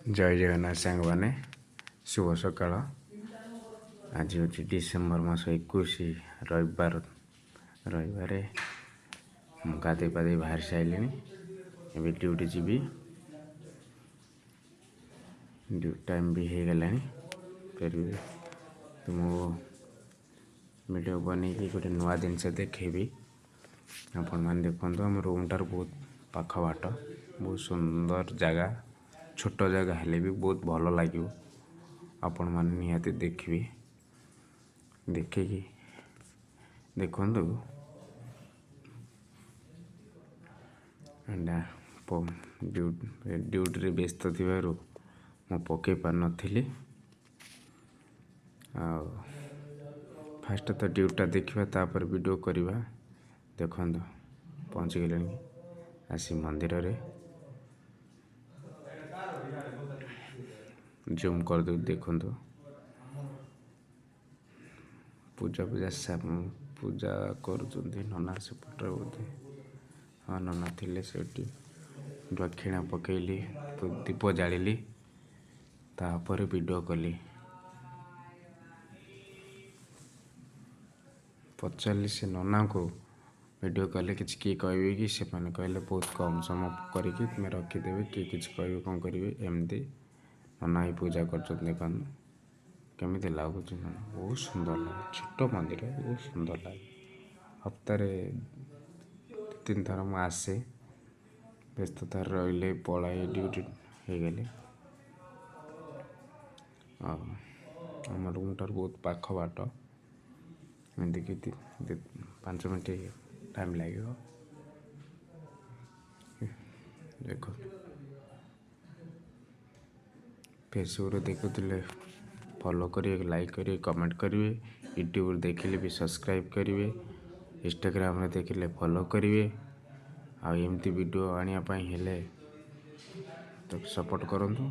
ଜୟ ଜଗନ୍ନାଥ ସାଙ୍ଗମାନେ, ଶୁଭ ସକାଳ। ଆଜି ହେଉଛି ଡିସେମ୍ବର ମାସ 21, ରବିବାର। ରବିବାରେ ମୁଁ ଗାଧୋଇ ପାଧୋଇ ବାହାରି ସାରିଲିଣି, ଏବେ ଡ୍ୟୁଟି ଯିବି। ଡ୍ୟୁଟି ଟାଇମ୍ ବି ହେଇଗଲାଣି। ଫେର ବି ତ ମୁଁ ଭିଡ଼ିଓ ବନେଇକି ଗୋଟେ ନୂଆ ଜିନିଷ ଦେଖେଇବି, ଆପଣମାନେ ଦେଖନ୍ତୁ। ଆମ ରୁମ୍ଠାରୁ ବହୁତ ପାଖ ବାଟ, ବହୁତ ସୁନ୍ଦର ଜାଗା। ଛୋଟ ଜାଗା ହେଲେ ବି ବହୁତ ଭଲ ଲାଗିବ, ଆପଣମାନେ ନିହାତି ଦେଖିବେ। ଦେଖିକି ଦେଖନ୍ତୁ। ଡ୍ୟୁଟିରେ ବ୍ୟସ୍ତ ଥିବାରୁ ମୁଁ ପକାଇ ପାରିନଥିଲି। ଆଉ ଫାଷ୍ଟ ତ ଡ୍ୟୁଟିଟା ଦେଖିବା, ତାପରେ ଭିଡ଼ିଓ କରିବା। ଦେଖନ୍ତୁ, ପହଞ୍ଚିଗଲେଣି ଆସି ମନ୍ଦିରରେ। ଜୁମ୍ କରିଦେବୁ, ଦେଖନ୍ତୁ। ପୂଜା ପୂଜା ପୂଜା କରୁଛନ୍ତି ନନା ସେପଟରେ ବୋଧେ। ହଁ, ନନା ଥିଲେ ସେଠି। ଦକ୍ଷିଣା ପକେଇଲି, ଦୀପ ଜାଳିଲି, ତାପରେ ଭିଡ଼ିଓ କଲି। ପଚାରିଲି ସେ ନନାଙ୍କୁ, ଭିଡ଼ିଓ କଲେ କିଛି କିଏ କହିବେ କି? ସେମାନେ କହିଲେ ବହୁତ କମ୍ ସମୟ କରିକି ତୁମେ ରଖିଦେବେ, କିଏ କିଛି କହିବେ କ'ଣ କରିବେ ଏମିତି। ନନା ହିଁ ପୂଜା କରୁଛନ୍ତି, ଦେଖନ୍ତୁ କେମିତି ଲାଗୁଛି। ବହୁତ ସୁନ୍ଦର ଲାଗେ, ଛୋଟ ମନ୍ଦିର, ବହୁତ ସୁନ୍ଦର ଲାଗେ। ହପ୍ତାରେ 2-3 ଥର ମୁଁ ଆସେ, ବ୍ୟସ୍ତତା ରହିଲେ ପଳାଏ ଡ୍ୟୁଟି ହେଇଗଲେ। ଆଉ ଆମ ରୁମ୍ଠାରୁ ବହୁତ ପାଖ ବାଟ, ଏମିତିକି 5 ମିନିଟ୍ ଟାଇମ୍ ଲାଗିବ। ଦେଖ, ଫେସବୁକ୍ରେ ଦେଖୁଥିଲେ ଫଲୋ କରିବେ, ଲାଇକ୍ କରିବେ, କମେଣ୍ଟ କରିବେ। ୟୁଟ୍ୟୁବ୍ରେ ଦେଖିଲେ ବି ସବସ୍କ୍ରାଇବ୍ କରିବେ। ଇନଷ୍ଟାଗ୍ରାମରେ ଦେଖିଲେ ଫଲୋ କରିବେ। ଆଉ ଏମିତି ଭିଡ଼ିଓ ଆଣିବା ପାଇଁ ହେଲେ ତ ସପୋର୍ଟ କରନ୍ତୁ।